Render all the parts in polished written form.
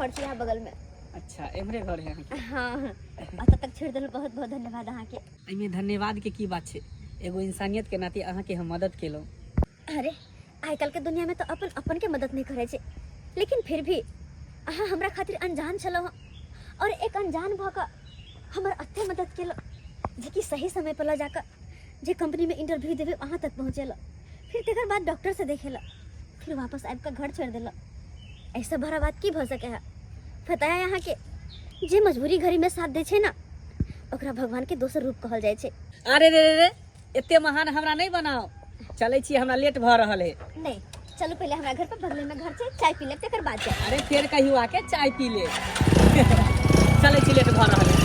घर छै यहाँ बगल में। अच्छा, एम्हरे घर है अहाँके? हाँ, अतऽ तक छोड़ि देलहुँ, बहुत बहुत धन्यवाद अहाँके। एहिमे धन्यवाद के की बात छै, एगो इंसानियत के नाते अहाँके हम मदद केलहुँ। अरे आइ काल्हि के दुनिया में तो अपन अपन के मदद नहीं करे छै, लेकिन फिर भी अहाँ हमरा खातिर अनजान छलहुँ और एक अनजान भऽ कऽ हमर अते मदद केलहुँ जे कि सही समय पर लऽ जाकऽ जे कंपनी में इंटरव्यू देबै वहाँ तक पहुँचेलहुँ, फिर तकर बाद डॉक्टर से देखेलहुँ, फिर वापस आबि कऽ घर छोड़ि देलहुँ। ऐसा बड़ा बात की भऽ सकै है? पता है अहाँके, जे मजबूरी घड़ी में साथ दै छै ना ओकरा भगवान के दोसर रूप कहल जाइ छै। अरे रे रे रे, एते महान हमरा नहीं बनाओ, चलै छी, हमरा लेट भऽ रहल है। नहीं चलू, पहले हमरा घर पर बगले में घर छै, चाय पी लेब तकर बाद जायब। अरे फेर कहियो आके चाय पी ले, चलै छी, लेट भऽ रहल है।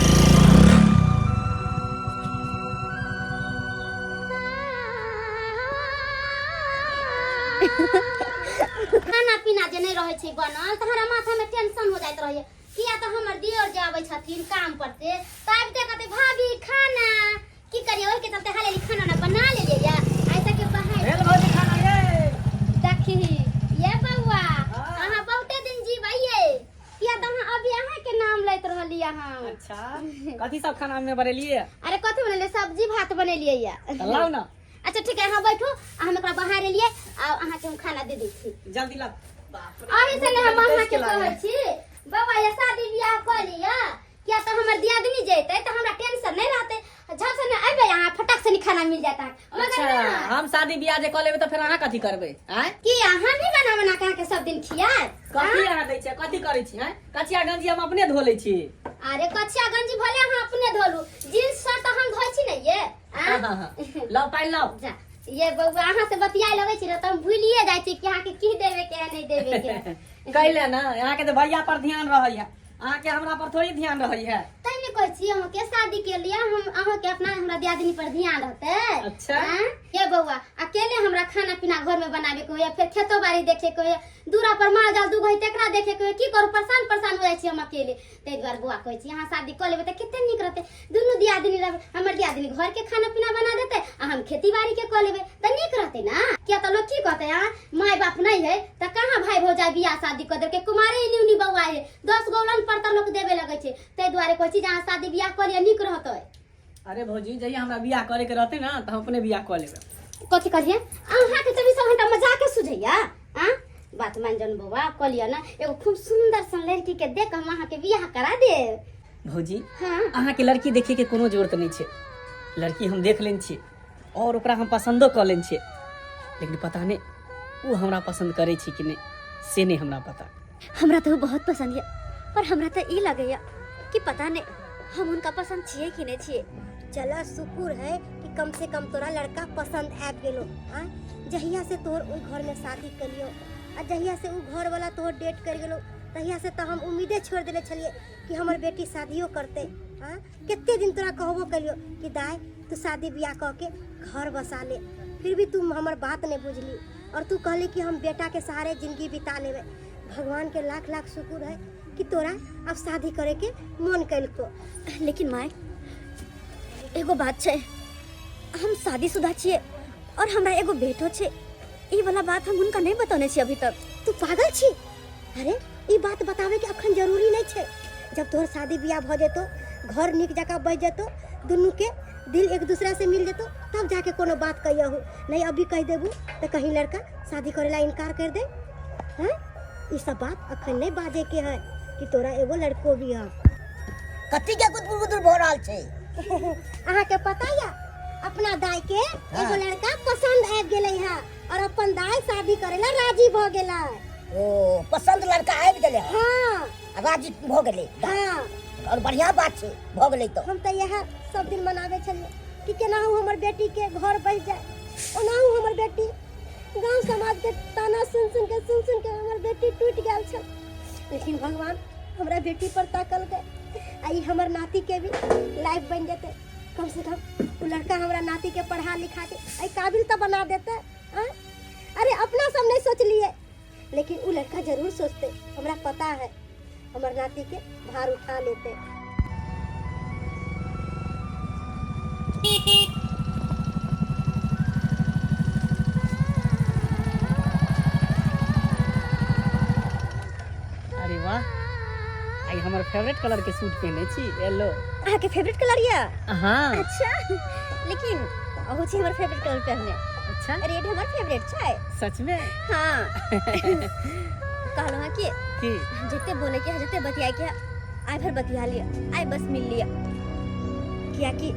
खाना पीना जे नहि रहै छै बनल तऽ हमरा माथामे टेंशन हो जाइत रहैए, किया तऽ हमर दियोर जे अबै छथिन काम पर से तऽ आबिते कहते भाभी खाना की करिए, ओहिके चलते हाल खाना ना बना लेलियै या आइ तक के बहाय भेल भौजी खाना ये? देखी ये बौआ, अहाँ बहुते दिन जीबैये, किया तऽ अहाँ अभी अहाँके नाम लैत रहली अहाँ। अच्छा, कथी सब खाना में बनेलिए? अरे कथी बनेलियै, सब्जी भात बनेलियै या। तऽ लाउ ना। अच्छा ठीक है, अहाँ बैठू, आ हम एकरा बाहर एलियै आ अहाँके हम खाना दे दै छी। जल्दी लाउ। अही से ने हम अहाँके कहै छी बाबा, ये शादी बियाह कऽ लिअ, किया तऽ हमर दियादनी जेतै तऽ हमरा टेंशन नहि रहतै, झट से ने अयबै अहाँ, फटक से खाना मिल जायत अहाँके। मगर अच्छा ना, हम शादी बियाह जे कऽ लेबै तऽ फेर अहाँ कथी करबै? आँय, की अहाँ नहि बना बना के अहाँके सब दिन खियाएब? कथी अहाँ दै छियै, कथी करै छी? आँय, कचिया गंजी हम अपने धो लै छी। अरे कचिया गंजी भले अहाँ अपने धोलू, जींस शर्ट तऽ हम धोइ छी ने ये। हाँ हाँ हाँ, लाउ पानि लाउ। जा ये बौआ, अहाँ से बतियाए लगै छी ने तऽ हम भूलिए जाइ छी कि अहाँके की देबे के है नहीं देबे के है। कैले ना, अहाँके तऽ भैया पर ध्यान रहै है, अहाँके हमरा पर थोड़ी ध्यान रहै है। तै ने कहै छी अहाँके शादी के लिए हम अहाँके अपना हमरा दियादनी पर ध्यान रहतै। अच्छा। आँ? ये बौआ, अकेले हमरा खाना पीना घर में बनाबे के होइया, फिर खेतो बाड़ी देखे के होइया, दूरा पर माल जाल दूगो है तेकरा देखे के होइया, की करू, परेशान परेशान हो जाइ छी हम अकेले। ताहि दुआरे बौआ कहै छी अहाँ शादी कऽ लेबै तऽ कते नीक रहतै, दुनू दियादनी रहबै, हमर दियादनी घर के खाना पीना बना देतै आ हम खेती बाड़ी के कऽ लेबै तऽ नीक रहतै ना। किया तऽ लोग की कहतै, आ माय बाप नहीं है तऽ कहाँ भाई भौजाई बियाह शादी कऽ देलकै, कुमारे एनी उनी बौआ है, 10 गो औलन पर तऽ लोक देबे लगै छै। ताहि दुआरे कहै छी जे अहाँ शादी बियाह कऽ लिअ, नीक रहतै। अरे भौजी, जहिया हमरा बियाह करे के रहतै ना तऽ हम अपने बियाह कऽ लेबै। कथी कहलियै अहाँके? तऽ ई सब हमरा मजाके सुझैया। आ बात मान जन बौआ, कऽ लिअ ना, एगो खूब सुंदर सन लड़की के देख हम अहाँके बियाह करा देब। भौजी। हाँ। अहाँके लड़की देखे के कोनो जरूरत नहीं छै, लड़की हम देख लेने छियै और ओकरा हम पसंदो कऽ लेने छियै, लेकिन पता नहीं ओ हमरा पसंद करै छै कि नहीं से नहीं हमरा पता। हमरा तऽ ओ बहुत पसंद यऽ, पर हमरा तऽ ई लगैया कि पता नहीं हम हुनका पसंद छियै कि नहीं छियै। चल शुक्र है कि कम से कम तोरा लड़का पसंद आबि गेलो। आ जहिया से तोहर ओहि घर में शादी कलियो आ जहिया से उ घर वाला तोहर डेट कर गेलो, तहिया से तऽ हम उम्मीदे छोड़ देले छलिए कि हमर बेटी शादियो करते। आ कते दिन तोरा कहबो कलियो कि दाय तू शादी बियाह कऽ के घर बसा ले, फिर भी तू हमर बात नहीं बुझली और तू कहली कि हम बेटा के सहारे जिंदगी बिता लेबे। भगवान के लाख लाख शुक्र है कि तोरा अब शादी करे के मन कलको। लेकिन माय, एगो बात छै, हम शादीशुदा छियै और हमरा एगो बेटो छै, ई वाला बात हम हुनका नहीं बतौने छियै अभी तक। तू पागल छी? अरे ई बात बतावे के अखन जरूरी नहीं छै। जब तोहर शादी बियाह भ जेतो, घर नीक जकाँ बसि जेतो, दुनू के दिल एक दूसरा से मिल जेतो, तब जाके कोनो बात कहियहु। नहीं अभी कह देबू तऽ कहीं लड़का शादी करे ला इनकार कर दे। हैं, ई सब बात अखन नहीं बाजे के है कि तोरा एगो लड़को भी है। कथी के गुदगुर गुदगुर भऽ रहल छै? अहाँ के पता या, अपना दाई के एगो लड़का पसंद आबि गेलै है और अपन दाई शादी करे ला राजी भ गेलै। ओ पसंद लड़का आबि गेलै? हाँ। आ राजी भऽ गेलै? हाँ। और बढ़िया बात छै, भऽ गेलै तऽ। हम तऽ इएह सब दिन मनाबै छलियै कि केनाहु हमर बेटी के घर बसि जाय। ओनाहु हमर बेटी गांव समाज के ताना सुन सुन के सुन सुन के हमर बेटी टूटि गेल छल, लेकिन भगवान हमरा बेटी पर ताकलकै आ ई हमर नाती के भी लाइफ बनि जेतै। कम से कम ओ लड़का हमरा नाती के पढ़ा लिखा के एहि काबिल तऽ बना देतै। आँय, अरे अपना सब नहीं सोचलिए, लेकिन ओ लड़का जरूर सोचते, हमरा पता है, हमर नाती के भार उठा लेते। अरे वाह, फेवरेट कलर के सूट पहने छी, येलो। अहाँके फेवरेट कलर यऽ? हाँ। अच्छा, लेकिन अहू छी हमर फेवरेट कलर पहने। अच्छा, रेड हमर फेवरेट छै। सच में? हाँ। कहलहुँ हँ कि की जते बोले के है, जते बतियाए के है, आइ भर बतिया लिअ, आइ बस मिल लिअ, कियाकि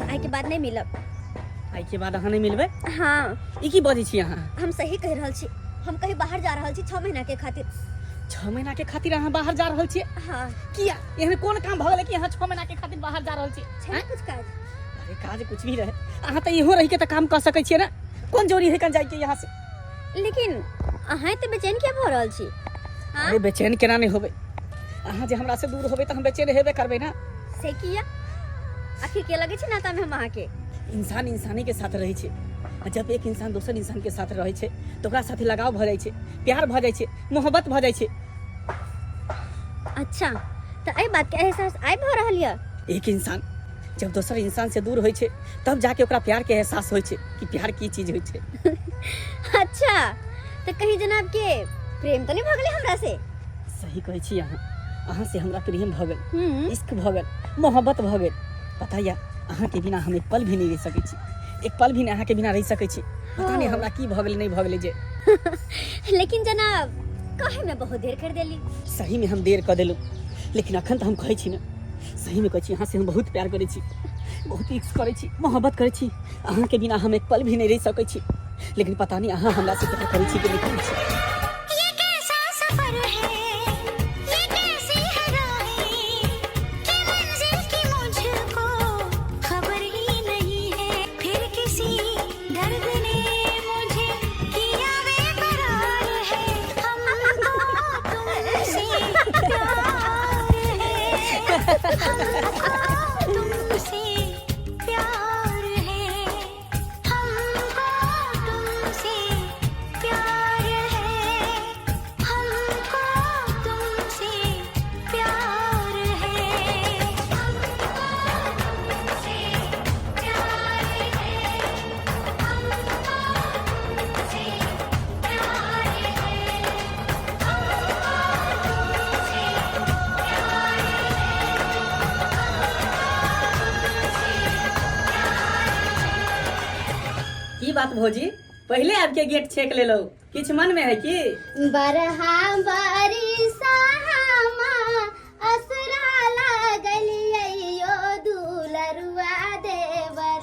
आइ के बाद नहीं मिलब। आइ के बाद अहाँ नहीं मिलबै? हाँ। ई की बजै छी अहाँ? हम सही कहि रहल छी, हम कहीं बाहर जा रहल छी 6 महीना के खातिर। 6 महीना के खातिर अहाँ बाहर जा रहल छी? हाँ। किया, एहन कोन काम भऽ गेलै कि अहाँ 6 महीना के खातिर बाहर जा रहल छी? छै ने कुछ काज। अरे काज कुछ भी रहे, अहाँ तऽ इहो रहि के तऽ काम कऽ सकै छियै ने, कोन जरूरी है कन जाइके यहाँ से? लेकिन अहाँ एते बेचैन किया भऽ रहल छी? हाँ? अरे बेचैन केना नहि होबै, अहाँ जे हमरा से दूर होबै तऽ हम बेचैन हेबे करबै ने। से किया, आखिर के लगे छै नाता में हम अहाँके? इंसान इंसाने के साथ रहै छै, आ जब एक इंसान दोसर इंसान के साथ रहै छै तऽ ओकरा साथे लगाव भऽ जाइ छै, प्यार भऽ जाइ छै, मोहब्बत भऽ जाइ छै। अच्छा, तऽ एहि बात के एहसास आइ भऽ रहल यऽ? एक इंसान जब दोसर इंसान से दूर होइ छै तब जाके ओकरा प्यार के एहसास होइ छै कि प्यार की चीज होइ छै। अच्छा, तऽ कहीं जनाब के प्रेम तऽ नहि भऽ गेलै हमरा से? सही कहै छी अहाँ, अहाँ से हमरा प्रेम भऽ गेल, इश्क भऽ गेल, मोहब्बत भऽ गेल। पता यऽ, अहाँके बिना हम एक पल भी नहि रहि सकै छी, एक पल भी नहि अहाँके बिना रहि सकै छी। पता नहि हमरा की भऽ गेलै, नहि भऽ गेलै जे। लेकिन जनाब कहे में बहुत देर कर देली। सही में हम देर कऽ देलहुँ, लेकिन अखन तऽ हम कहै छी ने, सही में कहै छी, अहाँ से हम बहुत प्यार करै छी, बहुत इश्क करै छी, मोहब्बत करै छी। अहाँके बिना हम एक पल भी नहि रहि सकै छी, लेकिन पता नहि अहाँ हमरा से प्यार करै छी कि नहि करै छी। ये कैसा सफर है, ये कैसी है राहें, कि मंजिल की मुझको खबर ही नहीं है। फिर किसी दर्द ने मुझे किया बेकरार है, हमको तुमसे प्यार है, हमको तुमसे प्यार है, हमको तुमसे प्यार है, हमको तुमसे प्यार है, हमको तुमसे प्यार है, हमको तुमसे प्यार है, हमको तुमसे प्यार की बात भौजी, पहले आबि के गेट छेक लेलहुँ, किछु मन में है की? बरहा बरिसा हमा असरा लागल यो दुलरुआ देवर,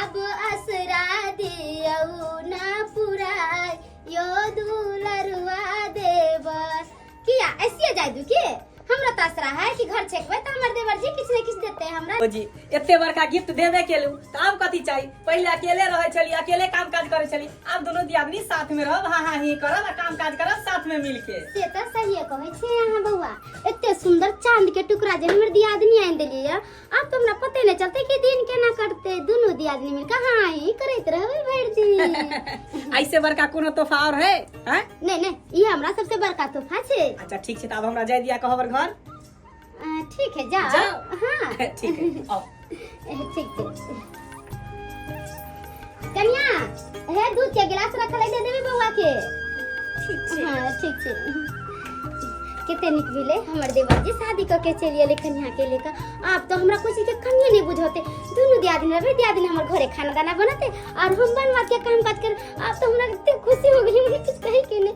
अब असरा दियौ ना पुराय यो दुलरुआ देवर। किया ऐसिए जाय दू के? हमरा तऽ असरा है कि घर छेकबै तऽ हमर देवर जी किछु ने किछु देते हमरा। भौजी एते बड़का गिफ्ट देबे केलू तऽ आब कथी चाही? पहिले अकेले रहै छली, अकेले काम काज करै छली, आब दुनू दियादनी साथ में रहब, हाँ हाँ ही करब आ काम काज करब साथ में मिल के। से तऽ सहिए कहै छियै अहाँ बौआ, एते सुंदर चांद के टुकड़ा जे हमर दियादनी आनि देलियै यऽ, आब तऽ हमरा पते नहि चलतै कि दिन केना कटतै। दुनू दियादनी मिल कऽ हाँ ही करैत रहबै भरि दिन। ऐसे बड़का कोनो तोहफा और है? हैं? नहीं नहीं, ई हमरा सबसे बड़का तोहफा छै। अच्छा ठीक छै, तऽ आब हमरा जाय दिया कहबर घर। ठीक है, जाओ। जाओ। हाँ। ठीक है, आओ। ठीक छै। कन्या, हे दूध के गिलास रखल है, दे देबे बौआ के। ठीक छै। हाँ ठीक छै। कते नीक भेलै हमर देवर जी शादी कऽ के चलि गेलै कन्या के लेकर। आब तऽ हमरा कोइ चीजके कमिए नहि बुझौतै, दुनू दियादिनी रहबै, दियादिनी हमर घरे खाना दाना बनतै और हम बनवा के काम काज कर। आब तऽ हमरा कते खुशी हो गेलै, हमरा किछु कहै के नहि।